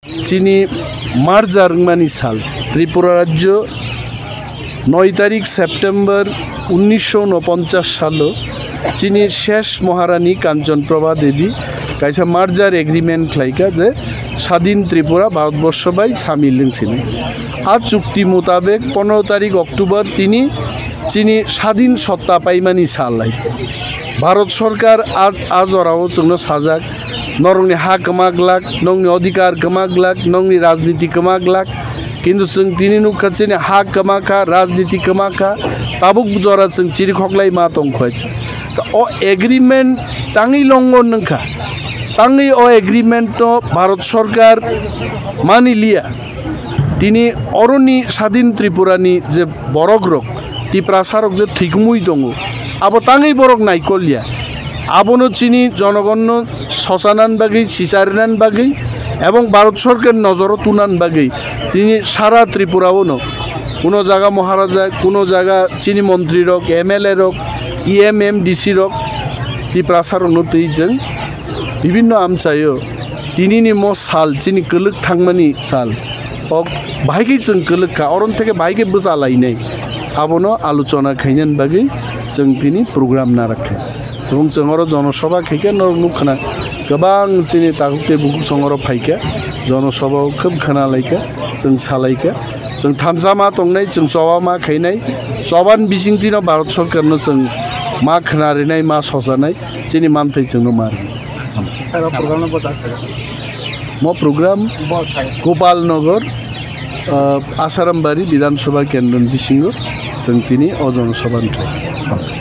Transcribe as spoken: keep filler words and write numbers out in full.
Chini merger wngmani sal, Tripura rajyo noi tarik September unnisho unoponchas salo chini shesh Maharani Kanchan Prabha Devi kaisa merger agreement khlaika je Sadin Tripura Bharatborsho bai samil wngsinai. A chukti mutabek pondro tarik October tini chini sadin sotta paimani sal hai. Bharat Sorkar a, a jorao chwngno sajak, norokni ha kwma glak, nongni odhikar kwma glak, nongni rajniti kwma glak. Kintu chwng tini nukha chini ha kwma kha, rajniti kwma kha, tabuk jora chwng chiri khoklai ma tongkha. O agreement tangwi longon wngkha, tangwi o agreement no Bharat Sorkar mani liya. Tini oroni Sadin Tripura ni je borok rok, Tiprasa rok je thwikumui tongo, abo tangwi borok naikolya. Abono chini jonogonno sochanan bagwi, sicharinan bagwi, ebong Bharat Sorkar nojoro tunan bagwi tini sara Tripura ono kuno jaga Maharaja, kuno jaga chini montri rok, M L A rok, E M, M D C rok, Tiprasa rokno twi chwng bibinno amchaio. Tinini mo sal, chini kwlwk thangmani sal. Ok, bahai khe chwng kwlwk kha, oron theke bahai khe bwsa lainai. Abono alochona khainani bagwi chwng tini program narak kha. Ebong chwng oro jonosabha khaikha, norok nukha na, kwbang chini takhuk tei bukhuk chwng oro phaikha, jonosabha o khub khna laikha, chwng salaikha. Chwng thansa ma tongnai, chwng choba ma khainai, choban bisingtwino Bharat Sorkarno chwng ma khna rinai, ma sojanai, chini manthai chwngno ma rinai. Aro program no bwsa khayo. Mo program bol khai. Gopalnagar, ah, Asarambari Bidhan Sabha Kendro ni bisingo chwng tini o jonosabha ni thai.